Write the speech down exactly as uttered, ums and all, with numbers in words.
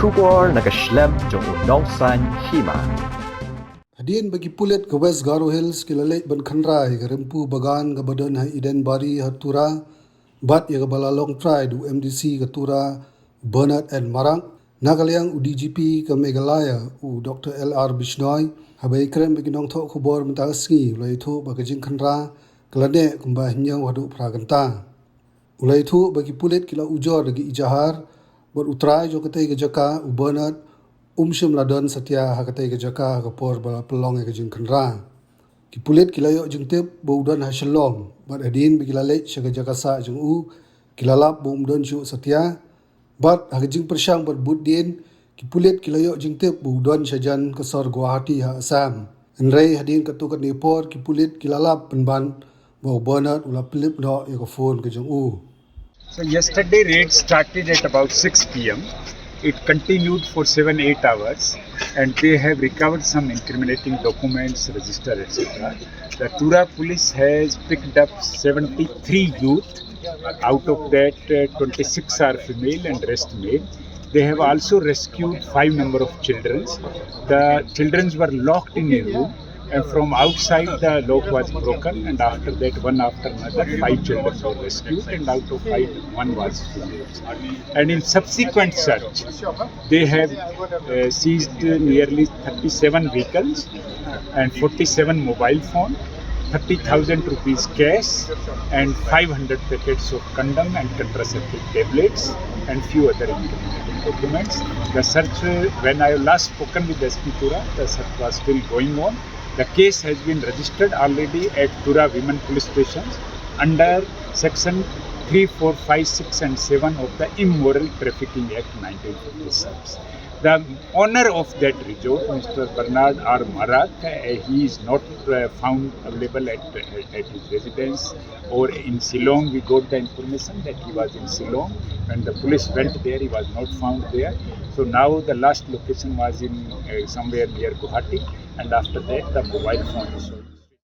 Khubor na ka shlem jong u nongsan hima. Hadien ba ki pulit ka West Garo Hills ki la leit ban khynra ïa ka rympu bagan kaba don ha Eden Bari ha Tura, bad ïa kaba la long trai da u M D C ka Tura, Bernard N Marak, na ka liang u D G P ka Meghalaya, u Doctor L R Bishnoi, haba ïakren bad ki nongthoh khubor mynta ka sngi, u la ïathuh ba ka jingkhynra ka la neh kumba hynñiew haduh phra kynta. U la ïathuh ba ki pulit ki la ujor da ki ejahar bad u trai jong katei ka jaka, u Bernard, um shym la don satia ha katei ka jaka ha ka por ba la pynlong ïa ka jingkhynra. Ki pulit ki la ïoh jingtip ba u don ha Shillong bad hadien ba ki la leit sha ka jaka sah jong u, ki la lap ba um don shuh satia. Bad ha ka jingpyrshang bad buddien, ki pulit ki la ïoh jingtip ba u don shajan ka sor Guwahati ha Assam. Hynrei hadien katto katne por ki pulit ki la lap pynban ba u Bernard u la pynlip noh ïa ka phone ka jong u. So yesterday raid started at about six p m. It continued for seven, eight hours, and they have recovered some incriminating documents, register, et cetera. The Tura police has picked up seventy-three youth. Out of that, uh, twenty-six are female and rest male. They have also rescued five number of children. The children were locked in a room, and from outside the lock was broken, and after that, one after another, five children were rescued, and out of five, one was female. And in subsequent search, they have, uh, seized nearly thirty-seven vehicles and forty-seven mobile phone, thirty thousand rupees cash, and five hundred packets of condom and contraceptive tablets and few other incriminating documents. The search, uh, when I last spoken with S P Tura, the search was still going on. The case has been registered already at Tura Women Police Station under section three, four, five, six and seven of the Immoral Trafficking Act nineteen fifty-six. The owner of that resort, Mister Bernard R Marak, uh, he is not, uh, found available at, at his residence or in Shillong. We got the information that he was in Shillong. When the police went there, he was not found there. So now the last location was in, uh, somewhere near Guwahati, and after that the mobile phone is sold.